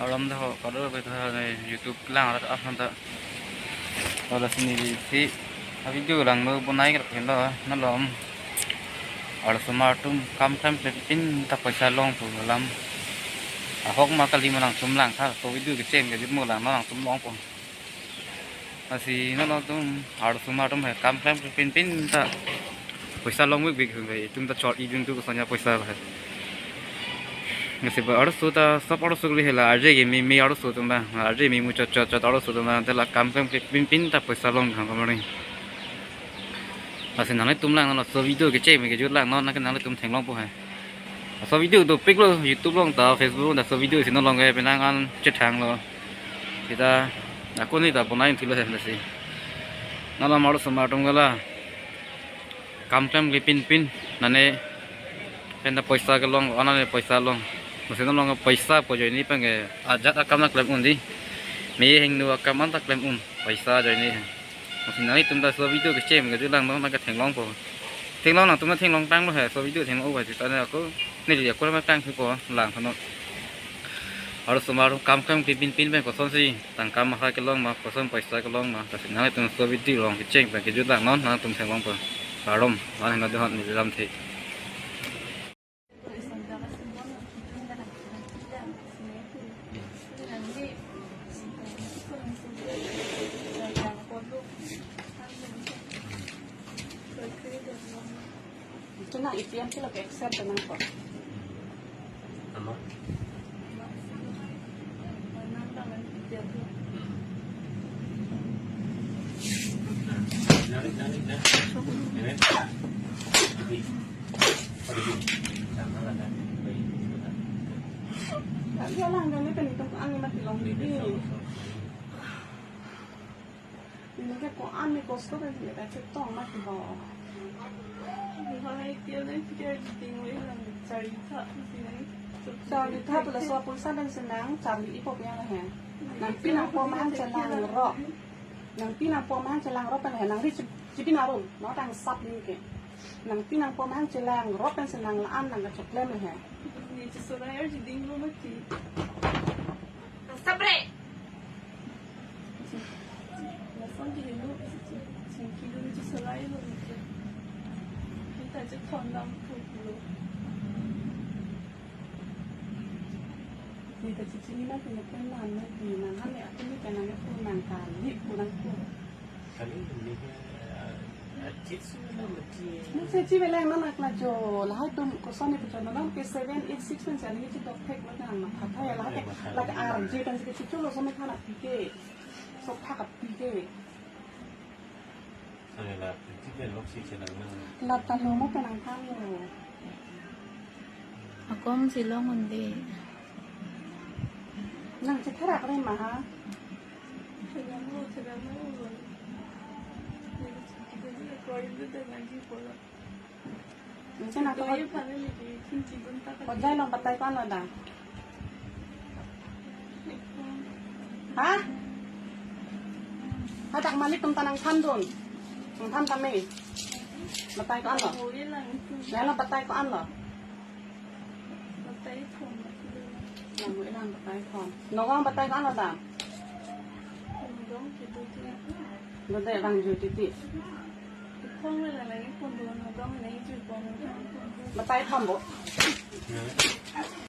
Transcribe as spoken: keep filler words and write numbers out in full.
Alam de ho, kadokave ta ne YouTube lang rat aphan ta. Lasi neli si a video langno bonai krak lo, malom. Arloso atum kam klem pinpin ta poisa long pu alam. Ahok ma kali ma nangtum langtha, laso video kechem kejut mo lang nangtum longpo. Lasi nangtum arloso atum he kam klem pinpin ta poisa long bikbik he, itum ta chot idun tu kosonya poisa he. Lasi ba arloso ta sab arloso kali he la, arje ke me me arloso atum ba, arje me mu chot chot chot arloso atum ba, te la kam klem pinpin ta poisa long kang kamaring. Lasi nanglitum lang laso video kechem kejut lang non nang nanglitum theklongpo he. Laso video dopiklo YouTube along ta Facebook along ta laso video si non along ke penang an chethanglo. Kita ako ni ta bonai thilo he lasi. Nala maru sama atum gala. Kam klem pinpin nane pen ta poisa kelong, anane poisa long. Lasi non along poisa pu ajoine pen ke ajat akam ta klem un dei. Me hingno akam an ta klem un. Poisa ajoine he. Lasi nanglitum ta laso video kechem kejut lang non nang ke theklongpo. Theklong nangtum ta theklong tanglo he, laso video theklong ubai ta ne ako neli ako ma tang thupo lang thano. Arloso atum kam klem pinpin pen kosonsi tangka mahar kelong ma, koson poisa kelong ma, lasi nanglitum laso video along kechem pen kejut lang non nangtum theklongpo. Parom, lan hena dohon neli lamthe. Kena A T M sila ke accept nangpo. Ama? Lagi lang kami penitung ang lima kilo. Ini ke ko-an ni kosto kan dia tak cetong mati ho. Hai, dia ni dia tinggal dalam cerita sini. Cerita tu laso pulsa pen si nang charli-ipo pian he. Nangpi nangpo mahang chelang ro. Nangpi nangpo mahang chelang ro pen he. Nangri chip-, chipin arum. No tang sap ni ke. Nangpi nangpo mahang chelang ro pen si nang la-an nang kachoklem he. Ni chesorai ar chiding lo mati. Sabre. Lason ke helo, chingki lo, chesorai lo, kita chethon dam thulo. Kita chichini ma kini pen man ma di nang hane aku ni pen nang pu nang kali pu nang pu. Kali ni ke, eh, eh, chips na mati. Nang se chi belang nang nak na jo, lahai atum koson ni pu jo nang ke seven eight six pen jani chi dok thek lo nang na phathai lahai lak arje kan si ke chulo so me khana pike. So phak pike. Sangela, chips pen lok si chelang nang. Lata lo mo pen nang thang lo. Akong si long un dei. Nang chetherak re ma ha. Nang chenang to. Hojai along batai ko-an lo dam? Ha? Hadak malik atum ta nangthandun. Nangthan tame. Batai ko-an lo? Hojai along batai ko-an lo? Batai thom. Nang bu ilang batai thom. Nogong batai ko-an lo dam? Nogong ke dode. Dode bang ju titi. Thom le la lagi pon do nogong le ju pon. Batai thom bo.